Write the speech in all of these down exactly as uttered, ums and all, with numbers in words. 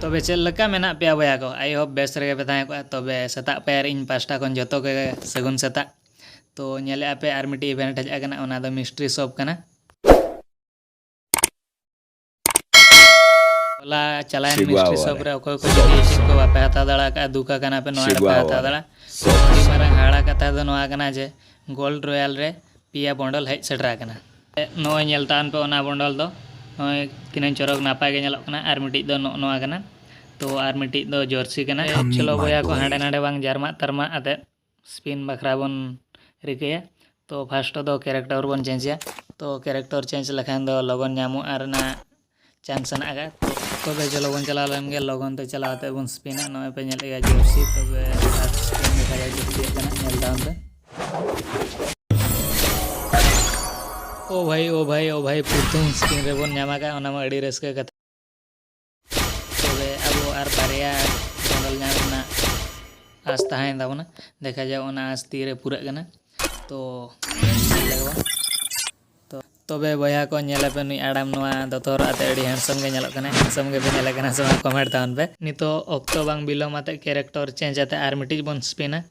ᱛᱚᱵᱮ ᱪᱮᱫ ᱞᱮᱠᱟ ᱢᱮᱱᱟᱜ ᱯᱮᱭᱟ ᱵᱚᱭᱦᱟ ᱠᱚ? I hope ᱵᱮᱥ ᱨᱮᱜᱮ ᱯᱮ ᱛᱟᱦᱮᱸ ᱠᱚᱜᱼᱟ᱾ ᱛᱚᱵᱮ ᱥᱮᱛᱟᱜ ᱯᱟᱭᱟᱨ ᱤᱧ ᱯᱟᱥᱴᱟ ᱠᱷᱚᱱ ᱡᱚᱛᱚ ᱜᱮ ᱥᱟᱹᱜᱩᱱ ᱥᱮᱛᱟᱜ᱾ ᱛᱚ ᱧᱮᱞᱮᱜᱼᱟ ᱯᱮ ᱟᱨ ᱢᱤᱫᱴᱤᱡ event ᱦᱮᱡ ᱟᱠᱟᱱᱟ, ᱚᱱᱟ ᱫᱚ mystery shop ᱠᱟᱱᱟ᱾ ᱦᱚᱞᱟ ᱪᱟᱞᱟᱣᱮᱱ mystery shop ᱨᱮ ᱚᱠᱚᱭ ᱠᱚ ᱡᱩᱫᱤ ᱪᱮᱫ ᱠᱚ ᱵᱟᱯᱮ ᱦᱟᱛᱟᱣ ᱫᱟᱲᱮ ᱟᱠᱟᱫᱼᱟ, ᱫᱩᱠ ᱟᱠᱟᱱᱟ ᱯᱮ, ᱱᱚᱣᱟ ᱨᱮ ᱯᱮ ᱦᱟᱛᱟᱣ ᱫᱟᱲᱮᱭᱟᱜᱼᱟ᱾ ᱟᱹᱰᱤ ᱢᱟᱨᱟᱝ ᱦᱟᱦᱟᱲᱟ ᱠᱟᱛᱷᱟ ᱫᱚ ᱱᱚᱣᱟ ᱠᱟᱱᱟ ᱡᱮ Gold Royal ᱨᱮ ᱯᱮᱭᱟ bundle ᱦᱮᱡ ᱥᱮᱴᱮᱨ ᱟᱠᱟᱱᱟ᱾ ᱱᱚᱜᱼᱚᱭ ᱧᱮᱞ ᱛᱟᱵᱚᱱ ᱯᱮ ᱚᱱᱟ bundle ᱫᱚ, ᱱᱚᱜᱼᱚᱭ ᱛᱤᱱᱟᱹᱜ ᱪᱚᱨᱚᱠ ᱱᱟᱯᱟᱭ ᱜᱮ ᱧᱮᱞᱚᱜ ᱠᱟᱱᱟ᱾ ᱟᱨ ᱢᱤᱫᱴᱤᱡ ᱫᱚ ᱱᱚᱜᱼᱚ ᱱᱚᱣᱟ ᱠᱟᱱᱟ᱾ ᱛᱚ ᱟᱨ ᱢᱤᱫᱴᱤᱡ ᱫᱚ jersey ᱠᱟᱱᱟ᱾ ᱪᱚᱞᱚ ᱵᱚᱭᱦᱟ ᱠᱚ, ᱦᱟᱸᱰᱮ ᱱᱟᱰᱮ ᱵᱟᱝ ᱡᱟᱨᱢᱟᱜ ᱛᱟᱨᱢᱟᱜ ᱟᱛᱮᱫ spin ᱵᱟᱠᱷᱨᱟ ᱵᱚᱱ ᱨᱤᱠᱟᱹᱭᱟ᱾ ᱛᱚ first ᱫᱚ character ᱵᱚᱱ changeᱟ᱾ ᱛᱚ character change ᱞᱮᱠᱷᱟᱱ ᱫᱚ ᱞᱚᱜᱚᱱ ᱧᱟᱢᱚᱜ ᱨᱮᱱᱟᱜ chance ᱦᱮᱱᱟᱜ ᱟᱠᱟᱫ᱾ ᱛᱚ ᱛᱚᱵᱮ ᱪᱚᱞᱚ ᱵᱚᱱ ᱪᱟᱞᱟᱣ ᱞᱮᱱ ᱜᱮ, ᱞᱚᱜᱚᱱ ᱛᱮ ᱪᱟᱞᱟᱣ ᱠᱟᱛᱮ ᱵᱚᱱ spinᱟ᱾ ᱱᱚᱜᱼᱚᱭ ᱯᱮ ᱧᱮᱞᱮᱫ ᱜᱮᱭᱟ jersey, ᱛᱚᱵᱮ first spin ᱞᱮᱠᱷᱟᱡ ᱪᱮᱫ ᱠᱟᱱᱟ ᱧᱮᱞ ᱛᱟᱵᱚᱱ ᱯᱮ᱾ ᱳ ᱵᱷᱟᱭ, ᱳ ᱵᱷᱟᱭ, ᱳ ᱵᱷᱟᱭ, ᱯᱨᱚᱛᱷᱚᱢ spin ᱨᱮᱵᱚᱱ ᱧᱟᱢ ᱟᱠᱟᱫ, ᱚᱱᱟ ᱢᱟ ᱟᱹᱰᱤ ᱨᱟᱹᱥᱠᱟᱹ ᱠᱟᱛᱷᱟ᱾ ᱛᱚᱵᱮ ᱟᱵᱚ ᱟᱨ ᱵᱟᱨᱭᱟ bundle ᱧᱟᱢ ᱨᱮᱱᱟᱜ ᱟᱸᱥ ᱛᱟᱦᱮᱸᱭᱮᱱ ᱛᱟᱵᱚᱱᱟ᱾ ᱫᱮᱠᱷᱟ ᱡᱟᱣ ᱚᱱᱟ ᱟᱸᱥ ᱛᱤᱨᱮ ᱯᱩᱨᱟᱹᱜ ᱠᱟᱱᱟ᱾ ᱛᱚ ᱧᱮᱞ ᱞᱮᱜᱮ ᱵᱚᱱ᱾ ᱛᱚ ᱛᱚᱵᱮ ᱵᱚᱭᱦᱟ ᱠᱚ, ᱧᱮᱞ ᱟᱯᱮ ᱱᱩᱭ ᱟᱲᱟᱢ ᱱᱚᱣᱟ ᱫᱚᱛᱚ ᱦᱚᱨᱚᱜ ᱟᱛᱮ ᱟᱹᱰᱤ handsome ᱜᱮ ᱧᱮᱞᱚᱜ ᱠᱟᱱᱟ᱾ Handsome ᱜᱮᱯᱮ ᱧᱮᱞᱮ ᱠᱟᱱᱟ ᱥᱮ ᱵᱟᱝ, comment ᱛᱟᱵᱚᱱ ᱯᱮ᱾ ᱱᱤᱛᱚᱜ ᱚᱠᱛᱚ ᱵᱟᱝ ᱵᱤᱞᱚᱢ ᱟᱛᱮ character change ᱟᱛᱮ ᱟᱨ ᱢᱤᱫᱴᱤᱡ ᱵᱚᱱ spinᱟ᱾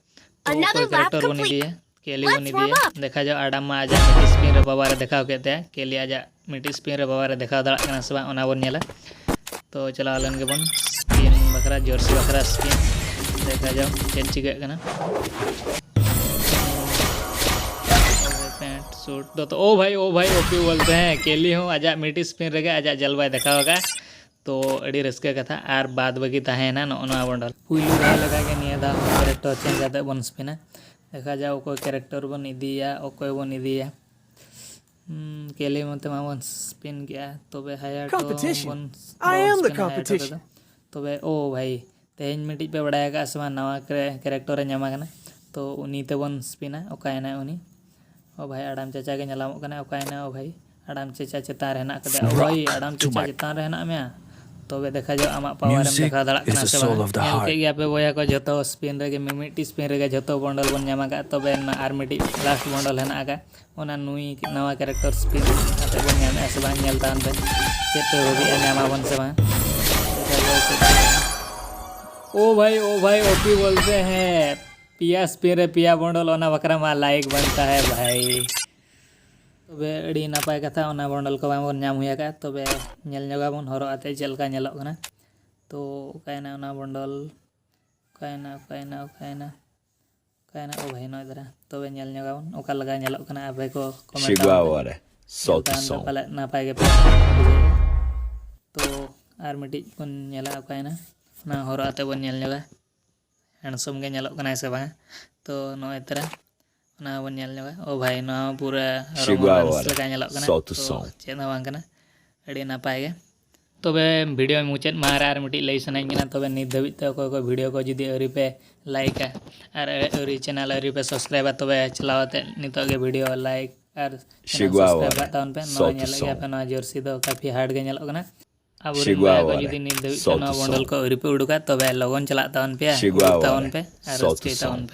ᱛᱚ ᱚᱠᱚᱭ character ᱵᱚᱱ ᱤᱫᱤᱭᱟ? ᱠᱮᱞᱤ ᱵᱚᱱ ᱤᱫᱤᱭᱟ᱾ ᱫᱮᱠᱷᱟ ᱡᱟᱣ ᱟᱰᱟᱢ ᱢᱟ ᱟᱡᱟᱜ ᱢᱤᱫᱴᱤᱡ spin ᱨᱮ ᱵᱟᱵᱟ ᱨᱮ ᱫᱮᱠᱷᱟᱣ ᱠᱮᱫ ᱛᱟᱭᱟ᱾ ᱠᱮᱞᱤ ᱟᱡᱟᱜ ᱢᱤᱫᱴᱤᱡ spin ᱨᱮ ᱵᱟᱵᱟ ᱨᱮ ᱫᱮᱠᱷᱟᱣ ᱫᱟᱲᱮᱭᱟᱜ ᱠᱟᱱᱟ ᱥᱮ ᱵᱟᱝ, ᱚᱱᱟ ᱵᱚᱱ ᱧᱮᱞᱟ᱾ ᱛᱚ ᱪᱟᱞᱟᱣ ᱞᱮᱱ ᱜᱮᱵᱚᱱ spin ᱵᱟᱠᱷᱨᱟ, jersey ᱵᱟᱠᱷᱨᱟ spin᱾ ᱫᱮᱠᱷᱟ ᱡᱟᱣ ᱪᱮᱫ ᱪᱤᱠᱟᱹᱜ ᱠᱟᱱᱟ᱾ ᱯᱮᱱᱴ ᱥᱩᱴ ᱫᱚᱛᱚ, ᱳ ᱵᱷᱟᱭ, ᱳ ᱵᱷᱟᱭ, ᱳᱯᱤ ᱵᱚᱞᱛᱮ ᱦᱮᱸ, ᱠᱮᱞᱤ ᱦᱚᱸ ᱟᱡᱟᱜ ᱢᱤᱫᱴᱤᱡ spin ᱨᱮᱜᱮ ᱟᱡᱟᱜ ᱡᱟᱞᱣᱟᱭ ᱫᱮᱠᱷᱟᱣ ᱟᱠᱟᱫᱼᱟ᱾ ᱛᱚ ᱟᱹᱰᱤ ᱨᱟᱹᱥᱠᱟᱹ ᱠᱟᱛᱷᱟ᱾ ᱟᱨ ᱵᱟᱫ ᱵᱟᱹᱠᱤ ᱛᱟᱦᱮᱸᱭᱮᱱᱟ ᱱᱚᱜᱼᱚ ᱱᱚᱣᱟ bundle᱾ ᱯᱩᱭᱞᱩ ᱫᱷᱟᱣ ᱞᱮᱠᱟᱜᱮ ᱱᱤᱭᱟᱹ ᱫᱷᱟᱣ character change ᱠᱟᱛᱮ ᱵᱚᱱ spinᱟ᱾ ᱫᱮᱠᱷᱟ ᱡᱟᱣ ᱚᱠᱚᱭ character ᱵᱚᱱ ᱤᱫᱤᱭᱟ, ᱚᱠᱚᱭ ᱵᱚᱱ ᱤᱫᱤᱭᱟ᱾ ᱦᱩᱸ, ᱠᱮᱞᱤ ᱢᱚᱛᱮ ᱢᱟᱵᱚᱱ spin ᱠᱮᱜᱼᱟ, ᱛᱚᱵᱮ ᱦᱟᱭᱟᱴᱳ ᱵᱚᱱ spinᱟ ᱦᱟᱭᱟᱴᱳ ᱛᱮᱫᱚ᱾ ᱛᱚᱵᱮ ᱳ ᱵᱷᱟᱭ, ᱛᱮᱦᱮᱧ ᱢᱤᱫᱴᱤᱡ ᱯᱮ ᱵᱟᱲᱟᱭ ᱟᱠᱟᱫᱼᱟ ᱥᱮ ᱵᱟᱝ, ᱱᱟᱣᱟ ᱠᱨᱮ-, character ᱮ ᱧᱟᱢ ᱟᱠᱟᱱᱟ᱾ ᱛᱚ ᱩᱱᱤ ᱛᱮᱵᱚᱱ spinᱟ᱾ ᱚᱠᱟᱭᱮᱱᱟᱭ ᱩᱱᱤ? ᱳ ᱵᱷᱟᱭ, ᱟᱲᱟᱢ ᱪᱟᱪᱟ ᱜᱮ ᱧᱮᱞᱟᱢᱚᱜ ᱠᱟᱱᱟ᱾ ᱚᱠᱟᱭᱮᱱᱟᱭ ᱳ ᱵᱷᱟᱭ? ᱟᱲᱟᱢ ᱪᱟᱪᱟ ᱪᱮᱛᱟᱱ ᱨᱮ ᱦᱮᱱᱟᱜ ᱠᱟᱫᱮᱭᱟ᱾ ᱳ ᱵᱷᱟᱭ, ᱟᱲᱟᱢ ᱪᱟᱪᱟ ᱪᱮᱛᱟᱱ ᱨᱮ ᱦᱮᱱᱟᱜ ᱢᱮᱭᱟ᱾ ᱛᱚᱵᱮ ᱫᱮᱠᱷᱟ ᱡᱟᱣ ᱟᱢᱟᱜ power ᱮᱢ ᱫᱮᱠᱷᱟᱣ ᱫᱟᱲᱮᱭᱟᱜ ᱠᱟᱱᱟ ᱥᱮ ᱵᱟᱝ᱾ ᱧᱮᱞ ᱠᱮᱫ ᱜᱮᱭᱟ ᱯᱮ ᱵᱚᱭᱦᱟ ᱠᱚ, ᱡᱷᱚᱛᱚ spin ᱨᱮᱜᱮ ᱢᱤᱢᱤᱫᱴᱤᱡ spin ᱨᱮᱜᱮ ᱡᱷᱚᱛᱚ bundle ᱵᱚᱱ ᱧᱟᱢ ᱟᱠᱟᱫ᱾ ᱛᱚᱵᱮ ᱟᱨ ᱢᱤᱫᱴᱤᱡ last bundle ᱦᱮᱱᱟᱜ ᱟᱠᱟᱫ᱾ ᱚᱱᱟ ᱱᱩᱭ ᱱᱟᱣᱟ character spin ᱠᱟᱛᱮ ᱵᱚᱱ ᱧᱟᱢᱮᱫᱼᱟ ᱥᱮ ᱵᱟᱝ, ᱧᱮᱞ ᱛᱟᱵᱚᱱ ᱯᱮ᱾ ᱪᱮᱫ ᱯᱮ ᱵᱷᱟᱹᱵᱤᱜᱼᱟ, ᱧᱟᱢᱟᱵᱚᱱ ᱥᱮ ᱵᱟᱝ? ᱫᱮᱠᱷᱟ ᱡᱟᱣ ᱪᱮᱫ ओ भाई, ओ भाई, ओपी बोलते हैं। पिया स्पिन रे पिया बंडल, ᱚᱱᱟ ᱵᱟᱠᱷᱨᱟ ᱢᱟ ᱞᱟᱭᱤᱠ ᱵᱟᱝ ᱛᱟᱦᱮᱸ ᱵᱷᱟᱭ᱾ ᱛᱚᱵᱮ ᱟᱹᱰᱤ ᱱᱟᱯᱟᱭ ᱠᱟᱛᱷᱟ, ᱚᱱᱟ ᱵᱚᱱᱰᱚᱞ ᱠᱚ ᱵᱟᱝ ᱵᱚᱱ ᱧᱟᱢ ᱦᱩᱭ ᱟᱠᱟᱫᱼᱟ᱾ ᱛᱚᱵᱮ ᱧᱮᱞ ᱧᱚᱜᱟᱵᱚᱱ ᱦᱚᱨᱚᱜ ᱟᱛᱮ ᱪᱮᱫ ᱞᱮᱠᱟ ᱧᱮᱞᱚᱜ ᱠᱟᱱᱟ᱾ ᱛᱚ ᱚᱠᱟᱭᱮᱱᱟ ᱚᱱᱟ ᱵᱚᱱᱰᱚᱞ? ᱚᱠᱟᱭᱮᱱᱟ, ᱚᱠᱟᱭᱮᱱᱟ, ᱚᱠᱟᱭᱮᱱᱟ? ᱚᱠᱟᱭᱮᱱᱟ? ᱚ ᱵᱷᱟᱭ, ᱱᱚᱜᱼᱚᱭ ᱫᱟᱨᱟ᱾ ᱛᱚᱵᱮ ᱧᱮᱞ ᱧᱚᱜᱟᱵᱚᱱ ᱚᱠᱟ ᱞᱮᱠᱟ ᱧᱮᱞᱚᱜ ᱠᱟᱱᱟ᱾ ᱟᱯᱮ ᱠᱚ ᱠᱚᱢᱮᱱᱴ ᱛᱟᱵᱚᱱ ᱯᱮ᱾ ᱧᱮᱞ ᱛᱟᱵᱚᱱ ᱯᱮ ᱯᱟᱞᱮᱫ ᱱᱟᱯᱟᱭ ᱜᱮᱯᱮ ᱵᱩᱡᱷᱟᱹᱣᱟ᱾ ᱛᱚ ᱟᱨ ᱢᱤᱫᱴᱤᱡ ᱵᱚᱱ ᱧᱮᱞᱟ ᱚᱠᱟᱭᱮᱱᱟ᱾ ᱚᱱᱟ ᱦᱚᱨᱚᱜ ᱟᱛᱮ ᱵᱚᱱ ᱧᱮᱞ ᱧᱚᱜᱟ᱾ ᱦᱮᱱᱰᱥᱚᱢ ᱜᱮ ᱧᱮᱞᱚᱜ ᱠᱟᱱᱟᱭ ᱥᱮ ᱵᱟᱝᱟ᱾ ᱛᱚ ᱱᱚᱜᱼᱚᱭ ᱛᱟᱨᱟ ᱚᱱᱟ ᱵᱚᱱ ᱧᱮᱞ ᱧᱚᱜᱟ᱾ ᱚ ᱵᱷᱟᱭ, ᱱᱚᱣᱟ ᱯᱩᱨᱟᱹ ᱨᱚᱢᱚᱱ ᱨᱟᱱᱥ ᱞᱮᱠᱟ ᱧᱮᱞᱚᱜ ᱠᱟᱱᱟ᱾ ᱛᱚ ᱪᱮᱫ ᱦᱚᱸ ᱵᱟᱝ ᱠᱟᱱᱟ, ᱟᱹᱰᱤ ᱱᱟᱯᱟᱭ ᱜᱮ᱾ ᱛᱚᱵᱮ ᱵᱷᱤᱰᱤᱭᱳ ᱢᱩᱪᱟᱹᱫ ᱢᱟᱦᱟ ᱨᱮ ᱟᱨ ᱢᱤᱫᱴᱤᱡ ᱞᱟᱹᱭ ᱥᱟᱱᱟᱧ ᱠᱟᱱᱟ᱾ ᱛᱚᱵᱮ ᱱᱤᱛ ᱫᱷᱟᱹᱵᱤᱡ ᱛᱮ ᱚᱠᱚᱭ ᱠᱚ ᱵᱷᱤᱰᱤᱭᱳ ᱠᱚ ᱡᱩᱫᱤ ᱟᱹᱣᱨᱤ ᱯᱮ ᱞᱟᱭᱤᱠᱟ ᱟᱨ ᱟᱹᱣᱨᱤ ᱪᱮᱱᱮᱞ ᱟᱹᱣᱨᱤ ᱯᱮ ᱥᱟᱵᱥᱠᱨᱟᱭᱤᱵᱟ, ᱛᱚᱵᱮ ᱪᱟᱞᱟᱣ ᱠᱟᱛᱮ ᱱᱤᱛᱚᱜ ᱜᱮ ᱵᱷᱤᱰᱤᱭᱳ ᱞᱟᱭᱤᱠ ᱟᱨ ᱪᱮᱱᱮᱞ ᱥᱟᱵᱥᱠᱨᱟᱭᱤᱵ ᱠᱟᱜ ᱛᱟᱵᱚᱱ ᱯᱮ᱾ ᱱᱚᱜᱼᱚᱭ ᱧᱮᱞᱮᱫ ᱜᱮᱭᱟ ᱯᱮ, ᱱᱚᱣᱟ ᱡᱟᱹᱨᱥᱤ ᱫᱚ ᱠᱟᱯᱷᱤ ᱦᱟᱨᱰ ᱜᱮ ᱧᱮᱞᱚᱜ ᱠᱟᱱᱟ᱾ ᱟᱵᱚᱨᱮᱱ ᱵᱚᱭᱦᱟ ᱠᱚ ᱡᱩᱫᱤ ᱱᱤᱛ ᱫᱷᱟᱹᱵᱤᱡ ᱛᱮ ᱱᱚᱣᱟ ᱵᱚᱱᱰᱚᱞ ᱠᱚ ᱟᱹᱣᱨᱤ ᱯᱮ ᱩᱰᱩᱠᱟ, ᱛᱚᱵᱮ ᱞᱚᱜᱚᱱ ᱪᱟᱞᱟᱜ ᱛᱟᱵᱚᱱ ᱯᱮ, ᱩᱰᱩᱠ ᱛᱟᱵᱚᱱ ᱯᱮ ᱟᱨ ᱨᱟᱹᱥᱠᱟᱹᱭ ᱛᱟᱵᱚᱱ ᱯᱮ᱾